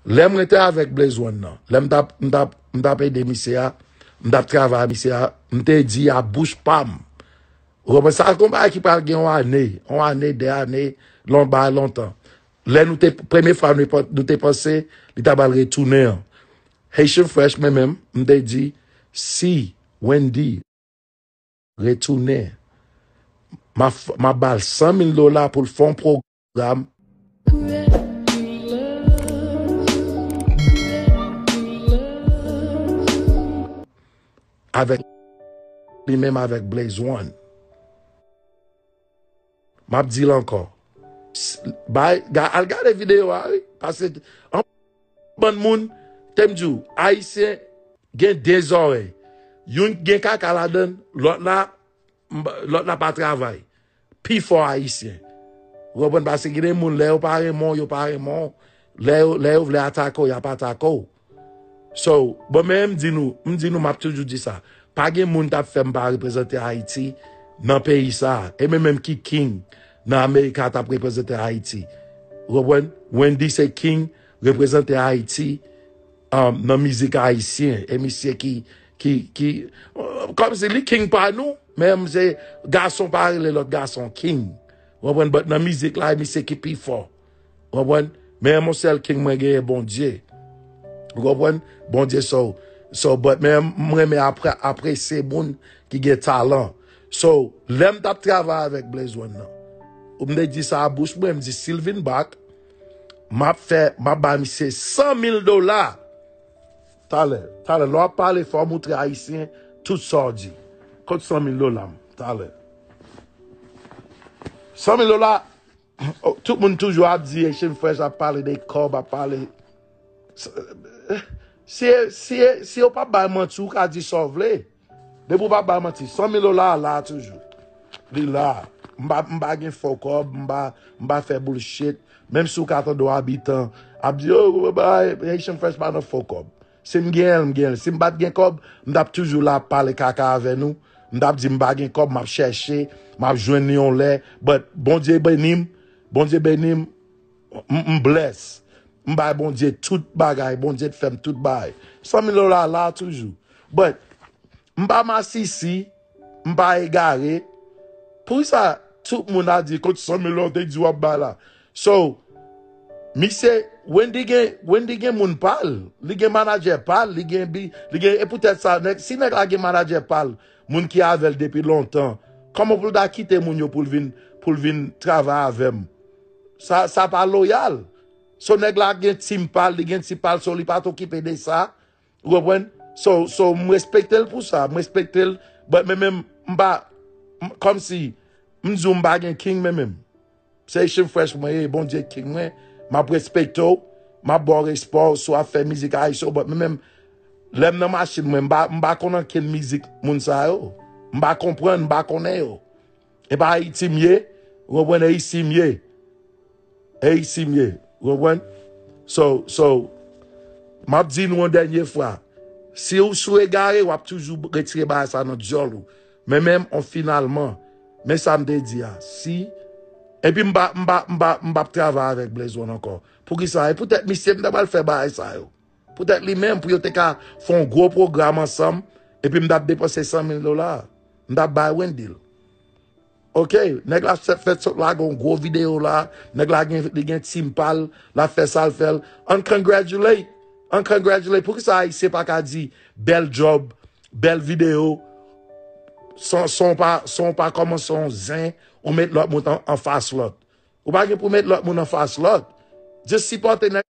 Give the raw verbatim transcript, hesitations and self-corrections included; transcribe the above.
Lè m rete avèk Blaze One nan, lè m t ap, m t ap, m t ap ede misye a, m t ap travay misye a, m te di a bouch pa m. Ou konprann? Sa se yon bagay ki pral gen yon ane, yon ane, de ane, lon bay lontan. Lè nou te, premye fwa nou, te- nou te panse li ta pral retounen an. Haitian Fresh, mwen menm, m te di, si Wendy retounen, m a f- m a ba l san mil dola pou l fè yon pwogram avèk li menm avèk Blaze One. M ap di l ankò. S- Bay, ga- al gade videyo a, wi. Paske an bann moun, te m di w, Ayisyen gen de zòrèy. Youn gen kaka ladan l, lòt la, m- lòt la pa travay. Pi fò Ayisyen. Ou konprann? Paske gen de moun, lè yo pa renmen w, yo pa renmen w. Lè yo, lè yo vle atake w, y ap atake w. So, bon, men m di nou, m di nou, m ap toujou di sa. Pa gen moun t ap fè m pa reprezante Ayiti nan peyi sa a. E men menm ki King nan Amerika t ap reprezante Ayiti. Ou konprann? Wendy se King, reprezante Ayiti, um, nan mizik ayisyen. E misye ki, ki, ki, kòmsi li King pa nou, men se gason pa rele lòt gason King. Ou konprann? But nan mizik la, e misye ki pi fò. Ou konprann? Men yon sèl King mwen genyen, Bondye. Ou konprann? Bondye, so, so, but men m renmen apre- apresye moun ki gen talan. So, lè m t ap travay avèk Blaze One nan, ou m te di sa a bouch mwen, m di si l vin back, m ap fè, m ap ba misye san mil dola. Talè, talè, lè w ap pale, fò w moutre Ayisyen tout sa w di. Kot san mil dola m? Talè. San mil dola, oh, tout moun toujou ap di Haitian Fresh ap pale de kòb, ap pale. Si, si, si yo pa bay manti, ou ka di sa w vle. Depi w pa bay manti, san mil dola a la toujou. Li la. M pa, m pa gen fo kòb, m pa, m pa fè bullshit. Menm si w ka tande w abitan ap di, oh, bay, Haitian Fresh pa nan fo kòb. Si m gen l, m gen l. Si m pa t gen kòb, m t ap toujou la ap pale kaka avè nou. M t ap di m pa gen kòb, m ap chèche, m ap jwenn li yon lè. But Bondye beni m, Bondye beni m, m, m bless. M bay Bondye tout bagay, Bondye t fè m tout bagay. San mil dola la toujou. But m pa masisi, m pa egare. Poukisa tout moun a di kot san mil dola w te di w ap bay la? So, misye, Wendy gen, Wendy gen moun pa l, li gen manadjè pa l, li gen bi, li gen, e poutèt sa, nèg, si nèg la gen manadjè pa l, moun ki avè l depi lontan, kòman pou l ta kite moun yo pou l vin, pou l vin travay avè m? Sa, sa pa loyal. So, nèg la gen team pa l, li gen ti pa l, so li pa t okipe de sa. Ou konprann? So, so, m respekte l pou sa, m respekte l, but men menm, m pa, m- kòmsi, m di w m pa gen king men menm. Se Haitian Fresh mwen ye, Bondye king mwen, m ap respekte w, m ap ba w respè w, si w ap fè mizik ayisyen, but men menm, lè m nan machin mwen, m pa, m pa konn ankenn mizik moun sa yo. M pa konprann, m pa konnen yo. E pa Ayiti m ye, ou konprann, e isi m ye. E isi m ye, ou konprann? So, so, m ap di nou yon dènye fwa. Si w, si w egare, w ap toujou retire bagay sa nan dyòl ou. Men menm, on finalman, men sa m te di a. Si, epi m pa, m pa, m pa, m p ap travay avèk Blaze One ankò. Poukisa? E poutèt misye m ta pral fè bagay sa yo. Poutèt li menm, pou yo te ka fè yon gwo pwogram ansanm, epi m t ap depanse san mil dola. M t ap bay Wendy l. Ok, nèg la fè- fèt sot lage yon gwo videyo la, nèg la gen, li gen team pa l, l ap fè sa l fè l. An congratulate, an congratulate. Poukisa Ayisyen pa ka di bèl job, bèl videyo, son, son pa, son pa kòmanse yon zen, ou met lòt moun an, anfas lòt? Ou pa gen pou met lòt moun anfas lòt. Just sipòte nèg